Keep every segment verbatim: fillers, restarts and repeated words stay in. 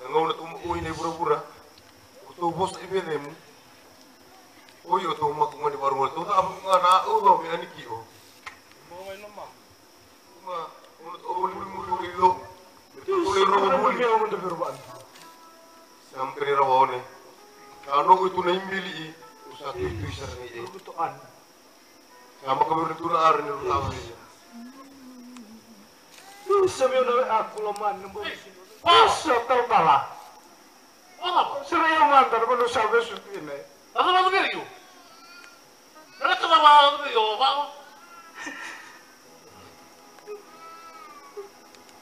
Na gauna tou makuai na i vuravura, o tou vosa i vecemu. Oi, o tou maku ga ni varuga, tou cava ga na au cau me ani ki o. Uma, uma, o vuli, vuli, vuli, vuli, vuli. Sa maka ni rawa one. Sa noqu i tu na i bili i, u sa tuitui sara ni e. Sa maka vei ira tu na ara ni rutava vei ira. Sa vei au na we a kula mani na bogi. Sa tautala. Sa vei au mada na vanua sa vesu tu ina e. Sa vei au. Era ka cava vei o vava.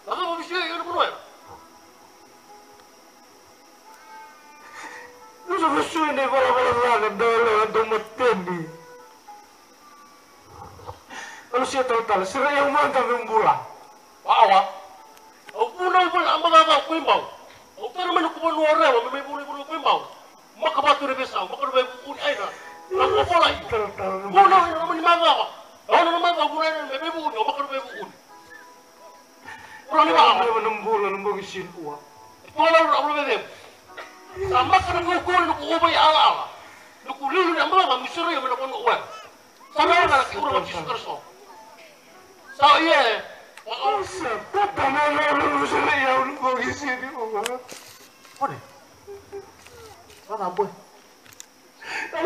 Vava visi e io na vanua era. Nusa vesu ina i valavala ca na dau lewa dau mateni. Au se tautala, sira ia mada me bula. Wawa. Au vunau vale a bacava ko i bau. Au tara mai na kuvanua o rewa me mai vunau vunau ko i bau. Maka vatu na veisau, maka na veivuuni aina. Na ko vola i. Vunau ina na mani macawa. Au na macawa vunau ina me veivuuni, au maka na veivuuni. Ura ni wawa. Ura ni bula, na bogi sini ua. Tua na ura, ura veve. Sa maka na kaukau ni kuku vai alaala. Ni ku lilu ni ambalava, mi sere ia me na kona ua. Sa na ura na ki ura wa Jisu Karisito. Sa ia. Sa tata na na na na sere ia unu bogi sini ua. Kone. Sa na bue. Sa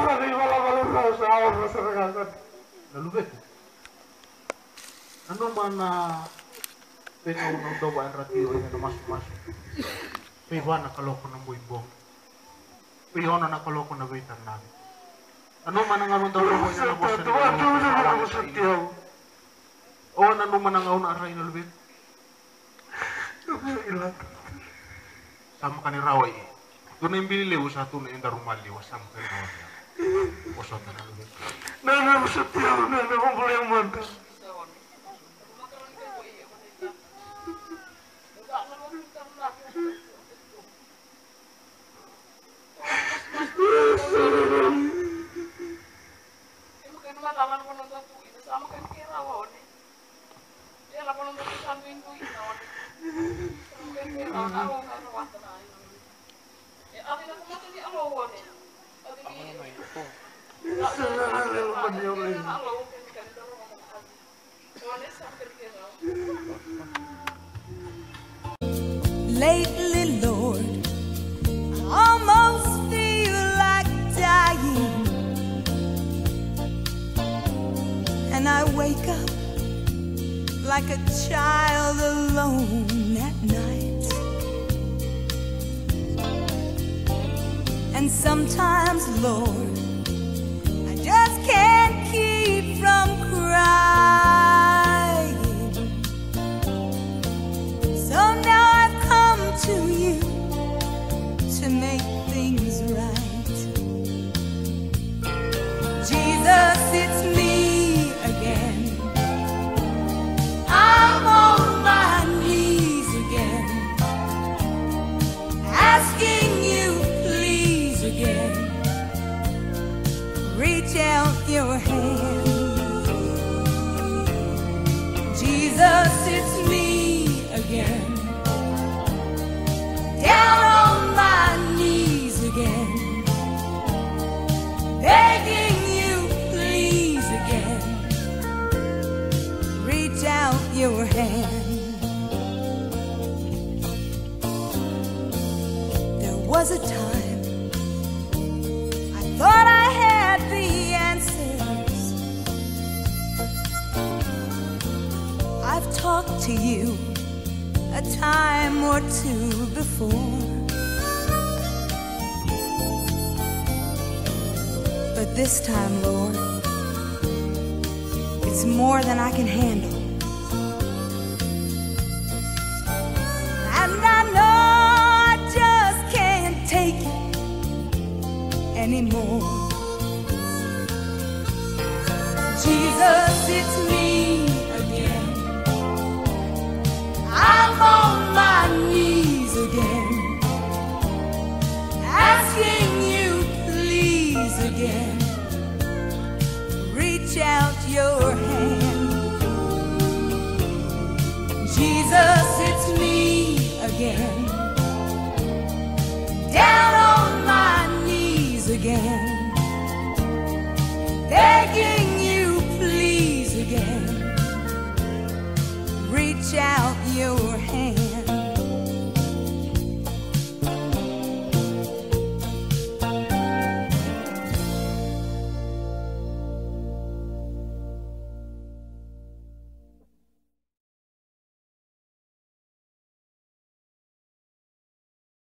ura ni valavala sa, sa ura sere ka sa. Na luveku. Nanuma na veigauna au dau vakayadrati iko ena masumasu. Veiva na kaloko na bui bogi. Veiono na kaloko na veitaranavi. Nanuma na gauna dau rau ena vosa ni Kalou. O nanuma na gauna a rai na luveku. Sa maka ni rawa i. Dua na ibili levu sa tu na eda rumaliwa sa maka ni rawa i. Vosota na luveku. Na na vosota na na vosota mada. Lately, Lord, I almost feel like dying. And I wake up like a child alone at night. And sometimes, Lord, I just can't keep from crying. So now I've come to you to make things right. Jesus, it's me again. I'm on my knees again, asking you please again. Reach out your hand. Jesus, it's me again. Down on my knees again, begging you please again. Reach out your hand. There was a time I thought I had the answers. I've talked to you a time or two before. But this time, Lord, it's more than I can handle. And I know I just can't take it anymore. Jesus, it's me